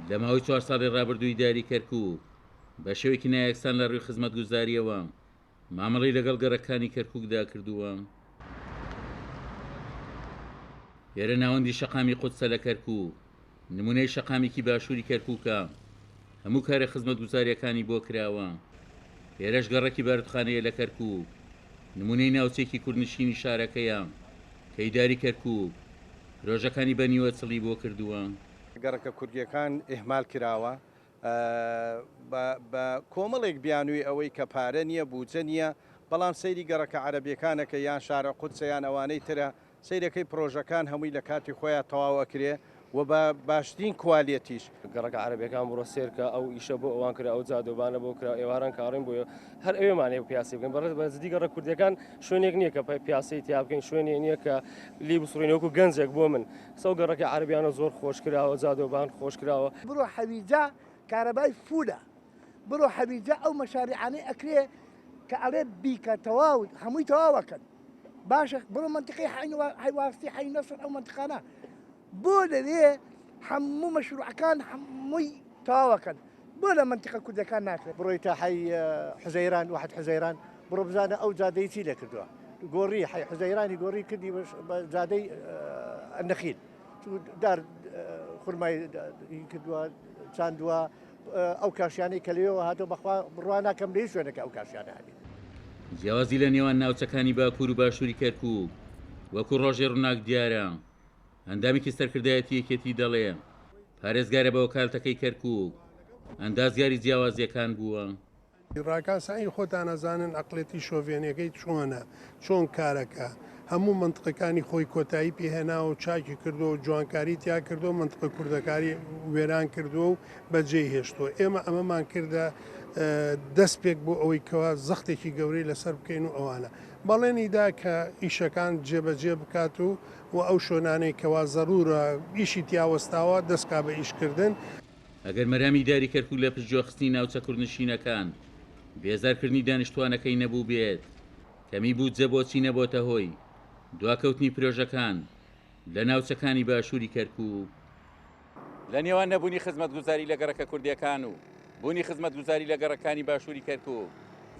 لە ماوەی چوار ساڵی ڕابردوو ئیداری کەرکووک بە شێوەیەکی نایەکسان لە ڕووی خزمەتگوزارییەوە مامەڵەی لەگەڵ گەڕەکانی کەرکووکدا کردووە. ئێرە ناوەندی شەقامی قودسە لە کەرکووک، نموونەی شەقامێکی باشووری کەرکووکە، هەموو کارە خزمەتگوزارییەکانی بۆ کراوە. ئێرەش گەڕەکی باروتخانەیە لە کەرکووک، نموونەی ناوچەیەکی کوردنشینی شارەکەیە کە ئیداری کەرکووک پرۆژەکانی بە نیوە چڵی بۆ کردووە. گەڕەکە کوردییەکان ئیهمال کراوە بە کۆمەڵێک بیانووی ئەوەی کە پارە نییە، بوجە نییە، بەڵام سەیری گەڕەکە عەرەبیەکانەکە یان شارع قودسە یان ئەوانەی ترە، سەیرەکەی پرۆژەکان هەمووی لە کاتی خۆیا تەواو ئەکرێ و بە باشترین کوالێتیش. گەڕەکە عەرەبیەکان بڕۆ سێرکە ئەو ئیشە بۆ ئەوان کرا ئەو جادەوبانە بۆ کرا ئێواران کاڕین بۆیە هەر ئەوێمان هەیە پیاسی بکەین بەڕێز بە جدی گەڕە کوردیەکان شوێنێک نییە کە پیاسەی تیا بکەین شوێنێ نییە کە لی بسڕین وەکو گەنجێک بۆ من سەو گەڕەکە عەرەبیانە زۆر خۆش کراوە جادەوبان خۆش کراوە. بڕۆ حەویجە کارەبای فولە بڕۆ حەویجە ئەو مەشاریعانەی ئەکرێ کە ئەڵێ بیکە تەواو هەمووی تەواو ئەکەن باشە بڕۆ مەنتیقەی حەی واستی حەی نەسر ئەو مەنتیقانە بۆ لەوێ هەموو مەشروعەکان هەمووی تەواوەکەن بۆ لە مەنتیقە کوردەکان ناکرێت. بڕۆیتە حەی حوزەیران واحد حوزەیران بڕۆ بزانە ئەو جادەی چی لێ کردووە گۆڕی حەی حوزەیرانی گۆڕی کردی بە جادەی النخیل دار خورمای کردووە چاندووە ئەو کاشیانەی کە لەوێوە هاتووە بەخوا بڕوا ناکەم لە هیچ شوێنێک ئەو کاشیانە هەبێت. جیاوازی لە نێوان ناوچەکانی باکوور و باشووری کەرکووک وەکو ڕۆژی ڕووناک دیارە، ئەندامێکی سەرکردایەتی یەکێتی دەڵێ، پارێزگارە بە وەکالتەکەی کەرکووک ئەندازیاری جیاوازییەکان بووە. ڕاکان سەعید خۆتان ئەزانن عەقڵێتی شۆڤێنیەکەی چۆنە چۆن کارەکا هەموو مەنتقەکانی خۆی کۆتایی پێ هێناوە و چاکی کردووە و جوانکاری تیا کردووە مەنتقە کوردەکاری وێران کردووە و بەجێی هێشتووە ئێمە ئەمەمان کردە دەست پێک بۆ ئەوەی کەوا زەختێکی گەورەی لەسەر بکەین و ئەوانە بەڵێنی دا کە ئیشەکان جێبەجێ بکات و و ئەو شۆنانەی کەوا زەرورە ئیشی تیا وەستاوە دەست کا بە ئیش کردن. ئەگەر مەرامی داری کەرکوک لە پشتگوێخستنی ناوچە کوردنشینەکان، بێزارکردنی دانیشتوانەکەی نەبووبێت، کەمی بودجە بۆچی نەبۆتە هۆی دواکەوتنی پرۆژەکان لە ناوچەکانی باشووری کەرکوک؟ لە نێوان نەبوونی خزمەتگوزاری لە گەڕەکە کوردییەکان و بوونی خزمەتگوزاری لە گەڕەکانی باشووری کەرکوک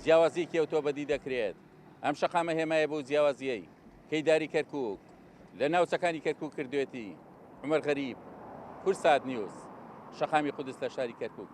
جیاوازییەکی ئەوتۆ بەدی دەکرێت، ئەم شەقامە هێمایە بەو جیاوازییەی کەی داری کەرکوک لە ناوچەکانی کەرکوک کردوێتی. عومەر غەریب، کوردسات نیوز، شەقامی قودس لە شاری کەرکوک.